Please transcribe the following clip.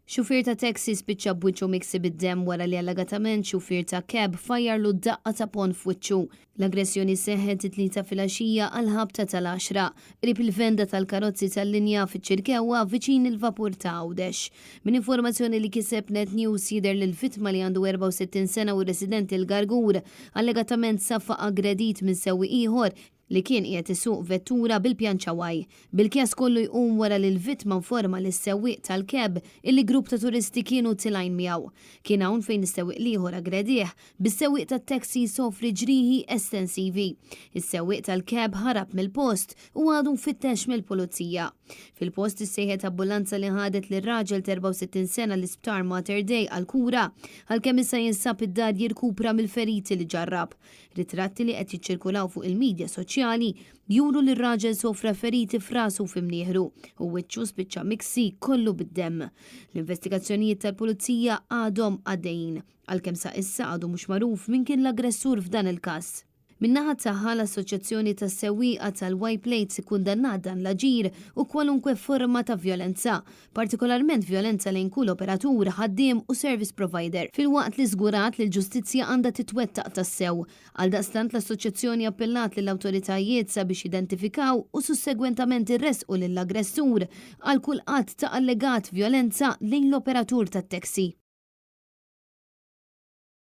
Xufier ta' taxi spiċċa b'wiċċu miksi bid-demm wara li allegatament xufier ta' cab fajjarlu daqqa ta' ponn f'wiċċu. L-aggressjoni seħħet it-Tlieta filgħaxija għall-ħabta tal-għaxra, qrib il-venda tal-karozzi tal-linja fiċ-Ċirkewwa viċin il-vapur ta' Għawdex. Minn informazzjoni li kiseb Net News jidher li l-vittma li għandu 64 sena u residenti l-Gargur allegatament safa aggredit minn sewwieq ieħor li kien qiegħed isuq vettura bil-pjanċa Y. Bil-kjas kollu jqum wara li l-vittma informa lis-sewwieq tal-cab illi grupp ta' turisti kienu tilgħin miegħu. Kien hawn fejn is-sewwieq l-ieħor aggredih, bis-sewwieq tat-taxi jsofri ġrieħi estensivi. Is-sewwieq tal-cab ħarab mill-post u għadu mfittex mill-pulizija. Fil-post issejħet ambulanza li ħadet lir-raġel ta' 64 sena l-Isptar Mater Dei għall-kura, għalkemm issa jinsab id-dar jirkupra mill-feriti li ġarrab. Ritratti li qed jiċċirkulaw fuq il-midja soċjali juru li r-raġel sofra feriti f'rasu u f'imnieħru u wiċċu spiċċa miksi kollu bid-demm. L-investigazzjonijiet tal-pulizija għadhom għaddejjin, għalkemm sa issa għadu mhux magħruf min kien l-aggressur f'dan il-każ. Min-naħa tagħha, l-Assoċjazzjoni tas-Sewwieqa tal-Y Plates ikkundannat dan l-aġir u kwalunkwe forma ta' vjolenza, partikolarment vjolenza lejn kull operatur, ħaddiem u service provider, filwaqt li żgurat li l-ġustizzja għandha titwettaq tassew. Għaldaqstant l-Assoċjazzjoni appellat lill-awtoritajiet sabiex jidentifikaw u sussegwentament iressqu lill-aggressur għal kull att ta' allegat vjolenza lejn l-operatur tat-taxi.